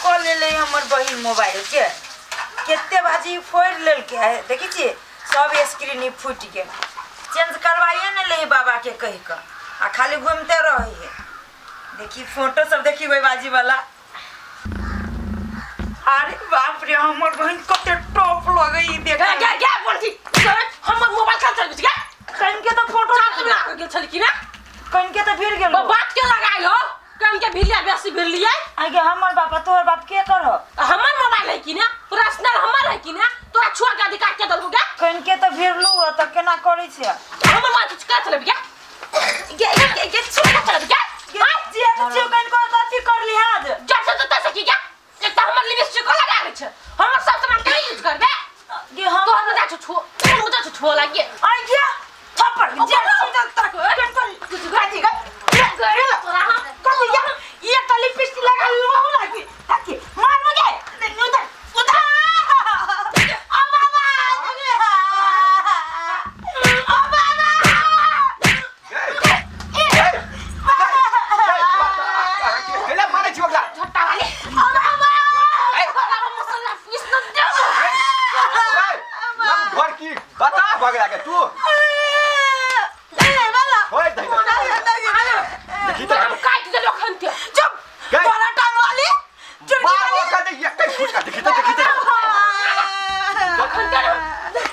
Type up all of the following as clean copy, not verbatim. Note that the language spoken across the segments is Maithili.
कऽ लेलै हमर बहिन मोबाइल के कते बाजी फोड़ि लेलकै है देखै छियै सब स्क्रीन ही फूटि गेल चेंज करवाइए ने ले बाबा के कहि कऽ आ खाली घूमते रहै है देखी फोटो सब देखी ओहि बाजी वाला अरे बाप रे हमर बहिन कते टॉप लगै ई देख गे गे गे बोल छी हमर मोबाइल कल चल गेल कन के तो फोटो चार्ज में आ गेल छल कि ना कन के तो भिड़ गेल बात के लगाइल हो कम के भिलिया बेसी भिलिया आगे हमर बाप तोहर बाप के करह हमर मोबाइल है कि ना पर्सनल हमर है कि ना तोरा छुआ के अधिकार के दलबू गे कन के तो भिड़लू ह त केना करै छै हमर मोबाइल कुछ कर चलबी गे गे गे गे छुआ के चलबी गे गे जे छियो कन को तो अथी कर लिहाज जब से तो सकी गे एक तो हमर लिपस्टिक को लगा ले छै हमर सब सामान के यूज करबे गे हम तोहर में जा छु तोहर में जा छु लागे आई गया थप्पड़ जे छी त कन को गाजी गे तोरा हम कथी या ये तो लिपस्टिक लगा लू हो लागी ताकि मार मगे उधर उधर ओ बाबा ओ बाबा केला मारै छी ओकरा झट्टा वाली ओ बाबा बाबा मसाला पीस न दे हम घर की बता भगला के तू ए वाला छोड़ दे देखी तोरा हम त काट देलो खनते चुप गई। तोरा टांग वाली चुड़की मार वाली ओकरा दे एक फुटका देखी त देखी त खनते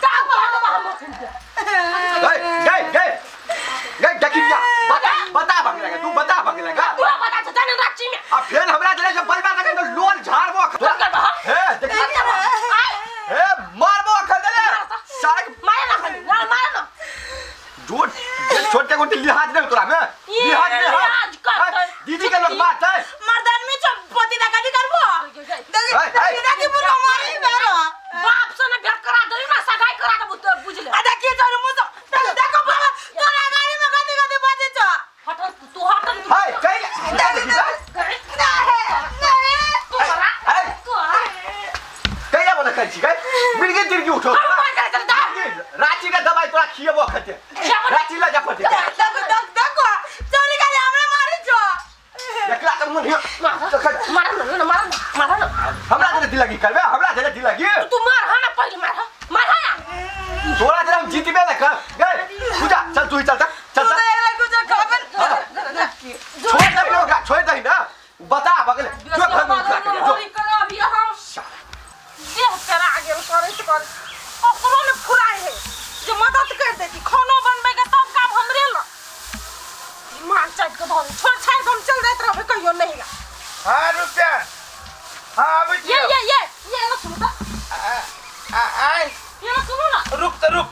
ताक बाबा हम खनते गई गई गई गई देखी जा बता बता भगला के तू बता भगला के तू बता छ जाने रांची में आ फेर हमरा जरे से बलबा लगे तो लोल झाड़बो कर बा हे देखी आई हे मारबो अखन दे सारे मारे ना खन ना मारे ना झूठ ये छोटे गोटे लिहाज नहीं तोरा में ये लिहाज नहीं लिहाज करतै। दीदी के लोग बात है मर्दान में चुप पति ना कभी करबो है, है। देखी देखी बुरा मारी मेरो बाप से ना भेंट करा देली ना सगाई करा देबू तो बुझ ले आ देखी तोर मुंह से देखो देखो बाबा तोरा गाड़ी में कथी कथी बजे छ हटल तू हटल हाय कहीं नहीं नहीं तोरा है। तोरा कहीं बोला कर छी गई मिल गई तिरकी उठो हम मार कर चल दा रांची का दवाई तोरा खिएबो खते खियाबो। रांची ले जा पड़ते देखो देखो देखो चोरी खाली हमरा मारी छ एकला तो मन मार मार ना ना मार ना मार ना हमरा जरे दिल लगी करबे हमरा जरे दिल लगी तू मार हा ना पहले मार हा मार हा ना तोरा जरे हम जीतबे ना कर गई पूजा चल तू ही चल चल तू चल तो एकरा कुछ खबर छोड़ दे लोग छोड़ दे ना बता बगल जो घर में उठा के जो अभी हम देह करा गेल करैत कर ओकरो ने फुराय है जे मदद कर देती खानो बनबै के सब काम हमरे ल दिमाग चाटि के धर छोड़ छाड़ के हम चल जाइत रहबै कहियो नहीं ला हाँ रुपया हाँ आबै ये छियौ ये ये ये ना सुनू त आय ये ना सुनू ना रुक तऽ रुक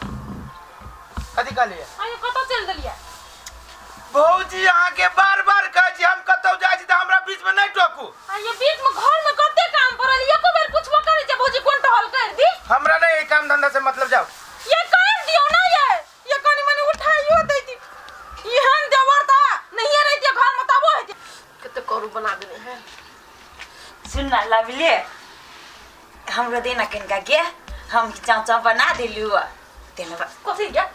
कथी कहलियै आइयो कतऽ चलि देलियै भौजी अहाँके बार बार कहै छी हम कतौ जाइ छी तऽ हमरा बीच मे नहि टोकू आ ये बीच में घर में कते काम पड़ल एको बेर पूछबो करै छै भौजी कोन टहल कर दी हमरा नहि एहि काम धंधा से मतलब जाउ ये कर दियो ना ये ये कनी मनी उठाइयो दैती एहन देवर ता नहिए रहितिए घर में तबो हेती कते करू बना देने है सुन ना लवली हमरो दे ना कनिका गे हम चाव बना देलू तेल कथी गे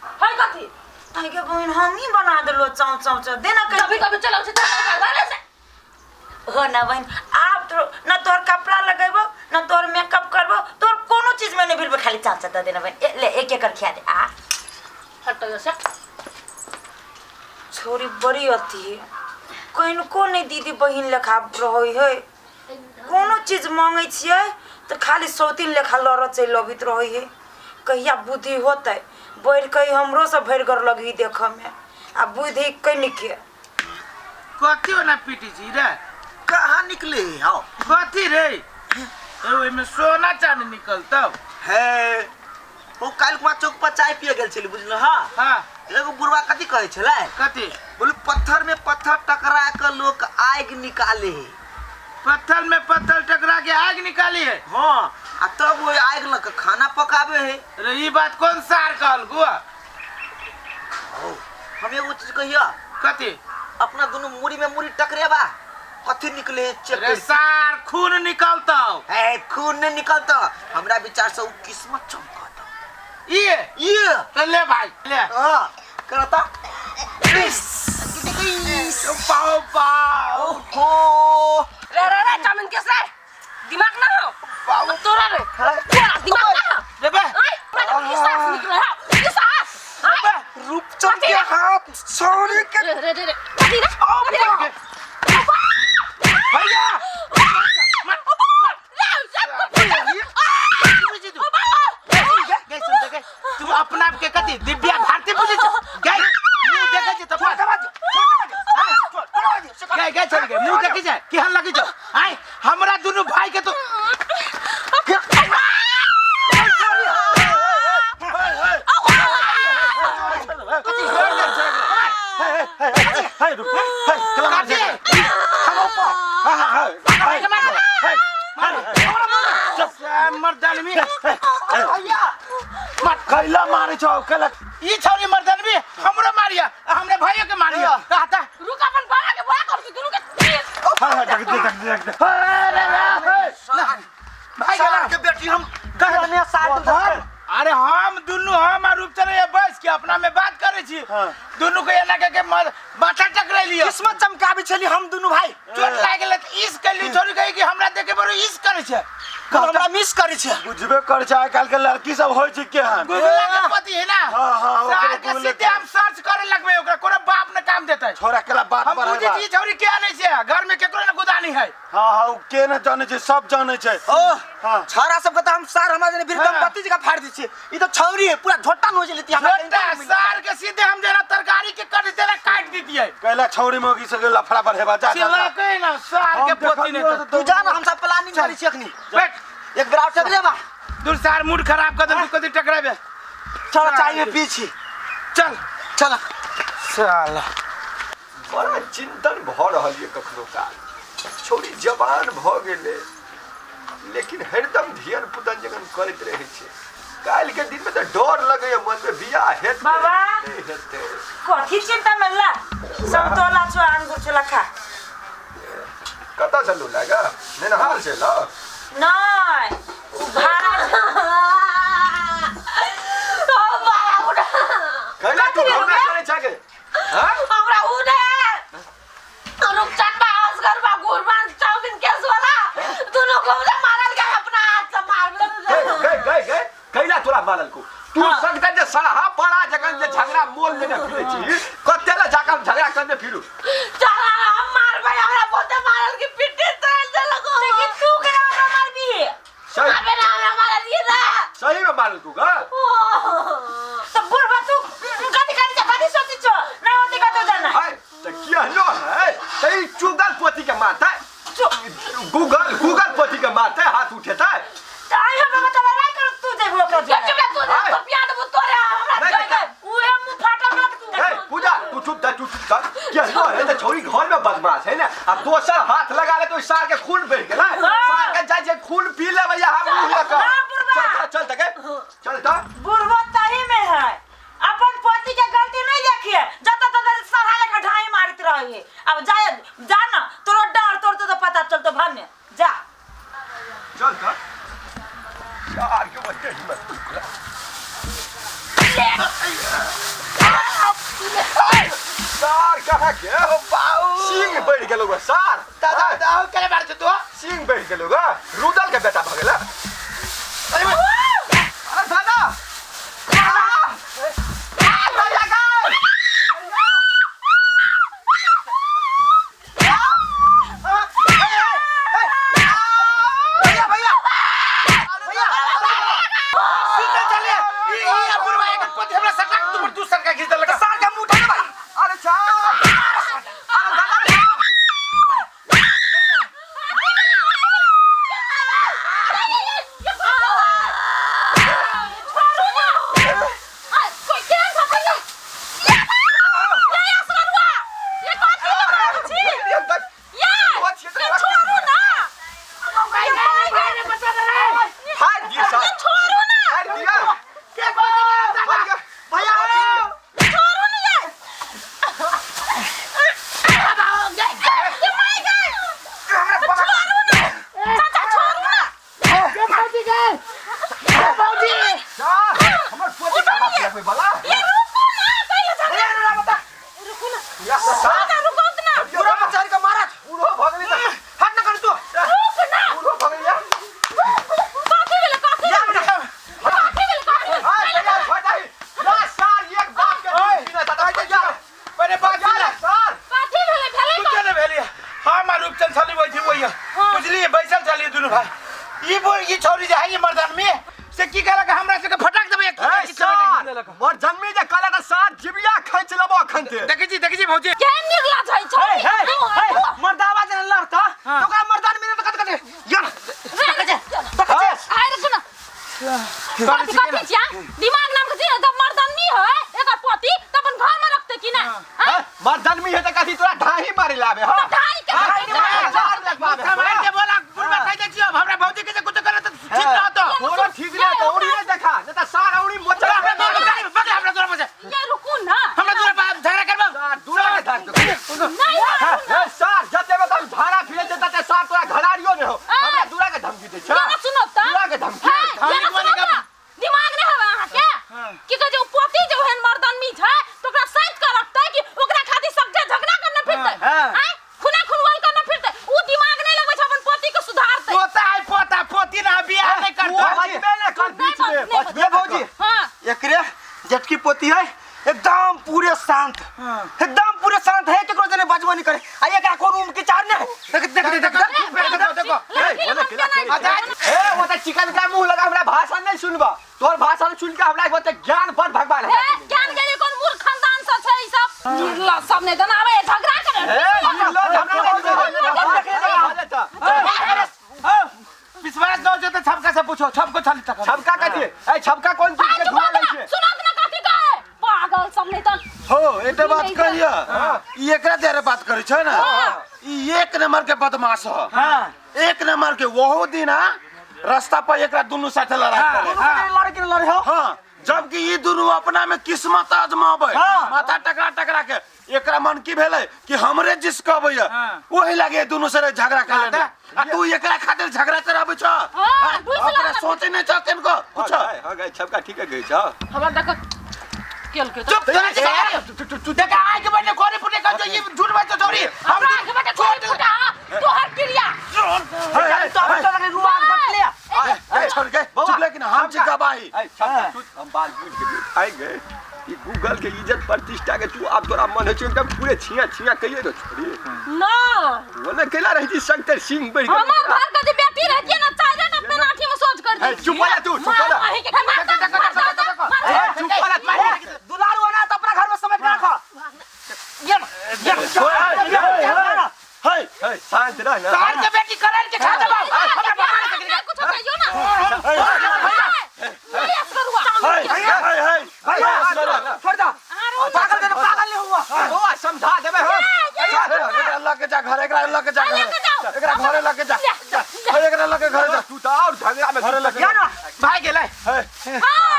है कथी के बहिन हम ही बना देलू चाव चाव चाव दे ना कभी कनिका कभी चलो छै चलो घरे से हो ना बहिन आब तो ना तोहर कपड़ा लगेबो ना तोहर मेकअप करबो तोहर कोनो चीज में नहीं भिड़बो खाली चाव चाव दे देना बहिन ए, ले एक एक कर खिया दे आ हट से छोरी बड़ी अथी है कनिको नहि दीदी बहिन लेखा रहै है कोनो चीज मांगै छियै तऽ खाली सौतीन लेखा लड़ऽ चलि अबैत रहै है कहिया बुद्धि होतै बढ़ि कऽ हमरोसँ भरिगर लगही देखऽमे आ बुद्धि कनिके कथी ओना पीटी छी रे कहाँ निकले हौ कथी रे ए ओहिमे सोना चांदी निकलतौ हे ओ काल्हि कुमार चौक पर चाय पिए गेल छली बुझल हँ हाँ एगो बुढ़वा कथी कहै छलै कथी बोले पत्थर में पत्थर टकरा के लोग आगि निकाले है पत्थर में पत्थर टकरा के आग निकाली है हाँ आ तब वो आगि लग के खाना पकावे है अरे ई बात कौन सार कहल गुआ ओ, हम एगो चीज कहिया कथी अपना दुनू मुड़ी में मुड़ी टकरेबा कथी निकले है चेक अरे कर सार खून निकलतौ ए खून नहीं निकलता हमरा विचार से उ किस्मत चमकता ये ये तो ले भाई ले हाँ करता पाओ पाओ ओहो रे रे रे चाउमीन के सर केहन लगी छौ आय हमरा दुनू भाई के तो मर्दानवी कैला मारे छौ कैला ई छौरी मर्दानवी हमरो मारिया आ हमरे भाइयों के मारिया आता रुक अपन बाबा के बोला कर दुनू के हां हां देख देख देख देख भाई गेला के बेटी हम कह देने साथ अरे हम दुनू हम आ रूपचन ये बैस के अपना में बात करे छी दुनू के एना के के माथा टकरेलियो किस्मत चमकाबी छली हम दुनू भाई चोट लागि गेलै तऽ इस कैली छोड़ी कही कि हमरा देखे बरो इस करे छै हमरा मिस करे छै बुझबे कर छै आइ काल्हि के लड़की सब होइ छै केहन गूगल के पति है ना हाँ, हाँ, ओकरे सार के गूगल सीधे हम सर्च करे लगबे ओकरा कोनो बाप ने काम देतै छोरा केला बात हम बढ़ेबा। बुझै छी छौरी के आनै छै घर में केकरो ने गुदानी है हाँ हाँ उ के न जाने छै सब जाने छै ओ हाँ। छौरा सबके तऽ हम सार हमरा जने वीर हाँ। दंपति जकाँ फाड़ दै छियै ई तऽ छौरी है पूरा झोटा नोच लेती हमरा छोटा सार के सीधे हम जेना तरकारी के कट देना काट दितियै कैला छौरी मोगी से लफड़ा बढ़ेबा जा जा, जा चिल्ला ना सार के हम पोती ने देखलियौ तऽ तू जा ना हम सब प्लानिंग करै छी अखनी बैठ एक बेर और चल बा दूर सार मूड खराब कर देलकू कथी टकराबे चल चाय में पी छी चल चल साला बड़ा चिंतन भऽ रहल यऽ कखनो काल छौड़ी जवान भऽ गेलै लेकिन हरदम धियन पुतन जखन करैत रहै छै काल्हि के दिन में तऽ डर लगैया मन में बियाह हेतै बाबा। नहि हेतै कथी चिंता में ला समतोला छो अंगूर छोला खा कतऽ चलू लागा नेनहार छै ल नहीं उ भाड़ा कैला तू घरमे करै छै गे हाँ? हमरा उ ने रुपचन बा असगर बा गुरमान चाउमिन केस वाला दोनों को मुझे मारल गया अपना हाथ से मार गई गई गई गई कैला तोरा मारल को तू सकता जे सड़हा पड़ा जखन जे झगड़ा मोल लेने फिरे छी कते ला जाकर हम झगड़ा करने फिरू चल हम मारबै हमरा बहुते मारल के पिट्टी तोड़ देलक लेकिन तू केना हमरा मारबी सही अबे ना हमरा मारल ये ना सही में मारल को गा तो बुढ़वा तू कथी करी छ कथी सोची छो नहीं होती कतो जाना हाय त किया नो है त ई चुगल पोती के मारता गूगल गूगल पोती के मारता हाथ उठेता तो आई हम बाबा तो लड़ाई कर तू जेबो ओकरा चुप जोरे। तू हाय। तो पिया देबो तोरे हमरा नहीं, जोइ दे उहे मुंह फाटल रख तू ए पूजा तू चुप जा तू चुप जा किया नो है त छोरी घर में बदमाश है ना आ दोसर हाथ लगा ले तो सार के खून बह गेला सार के जाय जे खून पी ले भैया हम मुंह लगा हाँ, बुढ़वा। चल चल त के चल त बुढ़वा तही में है अपन पति के गलती नहीं देखिए जत तत सढ़ा लेकर ढाई मारत रही अब जाए जा ना तोरो डर तोर तो पता चलतो भन्ने जा चल त यार के बच्चे हिम्मत सार कहाँ के ओ बाऊ सिंह बढ़ गेलो गा सार दादा दादा करे मार छौ तू सिंह बढ़ गेलो गा रुदल के बेटा भगेला अरे दादा भैया भैया सीधे चले ई ई अपूर्वा एक पति हमरा सटा के तुमर दूसर का घिस देलक सार के मुंह उठा भाई अरे सार अरे दादा हार दिया सार हार दिया हार दिया भैया सार हमर पोती का बाप लगबे वाला या सार पूरा बचारी के मारा बूढ़ो भऽ गेलै तऽ हट ना कर तू बूढ़ो भऽ गेलै या बेटा हाय भैया छोड़ दही या सार एक बाप के दूध पीना था भैया पहले बात भैया सुन सार कुछ नहीं भेलिए हम आ रूपचंद छली बैठी वही बुझलिए बैसल छलिए दुनू भाई ई बोल ई छौरी जे है ई मर्दान में से की कहलक हमरा सबके फटाक देबै एक ए सार मोर जन्मी जे कहला त सार जिबिया खैच लेबो अखन ते। देखै छी, देखै छी भौजी। केहन निर्लज है छौड़ी। हे हे मर्दावा जे लड़ता तो ओकरा मर्दान मिले त कत कत यार देखै छै, देखै छै। आइ रुकू ना। कथी कथी छिया दिमाग नाम के छी जब मर्दनी है एकर पति त अपन घर में रखते कि ना? हैं? मर जन्मी है त कथी तोरा ढाही मारे लाबे? हां, ढाई के चार लगवाबे। मार के बोला बुढ़वा कह दै छियो, हमरा भौजी के जे कुछ करे त ठीक रहतो। थोड़ा ठीक नहीं तो औरी नहीं देखा नहीं तो सार औरी मोचा। हमरा दूर पर बगल, हमरा दूर पर से। ये रुकू ना। हमरा दूर पर झगड़ा करबो। सार दूरा के धार दो। नहीं। ए सार जते में तुम झाड़ा फिरे देता ते सार तोरा घरारियो ने हो। हमरा दूरा के धमकी दे छ। ये ना सुनो त। दूरा के धमकी। हे, ये ना सुनो त, दिमाग नहीं हवा अहाँ के की कहे जे पति जे ओहन मर्दनी छै त ओकरा साइत के रखतै कि ओकरा खातिर सबके झगड़ा करने फिरतै? आय खुना खुनवाल करने फिरतै? उ दिमाग नहीं लगबै छै अपन पति के सुधारतै। पोता है पोता, पोती ना बियाह नहीं तू करतो। बचबे ने कर बीच में। नहीं। बचबे भौजी। हां। एकरे जटकी पोती है एकदम पूरे शांत, एकदम पूरे शांत है, केकरो जने बजबो नहीं करे आ एकरा कोनो उम के चार ने देख देख देख देख देखो देखो। ए बोले केला करे। ए वो त चिकन का मुंह लगा, हमरा भाषण नहीं सुनबा। तोर भाषण सुन के हमरा ओते ज्ञान पर भगवान ए है। ज्ञान के लिए कोन मूर्ख खानदान से छै ई सब निर्लज सब नहीं दनावे झगड़ा करे। ए निर्लज हमरा नहीं। विश्वास न हो तो छपका से पूछो, छपको छाली तक। छपका कथी? ए छपका कोन चीज के धुआं लै छै? सुनत ना कथी कहे पागल सब नहीं तन। हो एते बात कहिया ई एकरा देरे बात करै छै ना, ई एक नंबर के बदमाश ह। हां। एक नंबर के वहो दिन रास्ता पर एकरा दुनू साथे लड़ाई करे। लड़े के लड़े हो। हां, जबकि ई दुनू अपना में किस्मत आजमाबै, माथा टकरा टकरा के एकरा मन की भेलै कि हमरे जिसकबैया, ओही लागे दुनू से झगड़ा कर लेने आ तू एकरा खातिर झगड़ा कराबै छ। ओकरा सोचे नहीं छ केनको कुछ। हां गई छपका ठीक है गई छ। हमरा देख केल के चुप तू देख आइ के बने कोने पुटे का जो ये झूठ बात चोरी। हमरा के बेटा कोने पुटा तोहर क्रिया। तो अब तो लगे रुआ घट लिया। ए छोड़ के चुप, लेकिन हम छी गवाही। ए छपका तू हम बात बुझ गेलियो। आइ गए ई गूगल के इज्जत प्रतिष्ठा के तू आब तोरा मन होइ छै एकदम पूरे छिया छिया कहिए तो छोड़ी ना ओने केला रही छी संगतर सिंह बढ़ हमर घर के जे बेटी रहती ना चाहे ना पेनाठी में सोच कर दी। चुप हो जा तू, चुप हो जा। मार के मार देखो देखो। चुप हो जा। दुलारू ना तो अपना घर में समझ के रखो। ये हे हे शांत रह ना। तार के बेटी करल के खा देबो हमरा बाबा के कुछ कहियो ना। नहीं असगरुआ। हे हे हे भैया छोड़ दो, पागल के पागल नहीं हुआ। बौआ समझा देबे हम। एकरा लके जा घर, एकरा लके जा घर, एकरा घरे लके जा, एकरा लके घरे जा। तू त और झगड़ा में घरे लके या ना भाई गेलै। हे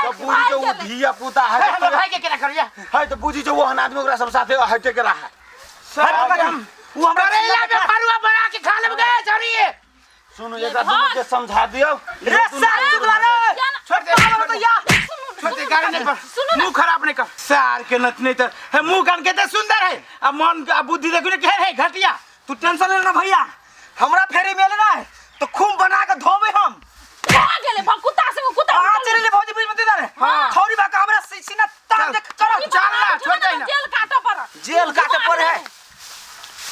तो बूझी जो वो धिया पुता है हमरा भाई के केना करिया है तो बूझी जो वो हन आदमी ओकरा सब साथे हटे के रहा है। वो हमरा करेला में फरुआ बना के खा लेब गे छोरी। सुनो एकरा दुनू के समझा दियो। रे सार चुगला रे। छोड़ दे, पागल तो या छोड़ दे गाड़ी नहीं पर मुंह खराब नहीं कर सार के नत नहीं तर है मुंह कान के तो सुंदर है आ मन आ बुद्धि देखो ने के है घटिया। तू टेंशन लेना भैया, हमरा फेरी में लेना है तो खूब बना के धोबे हम। खा गेले कुत्ता से कुत्ता। आ चले ले भौजी बुझ मत इधर। छौरी बा हमरा सीना तान देख कर चल ना, छोड़ दे ना। जेल काटे पर, जेल काटे पर है।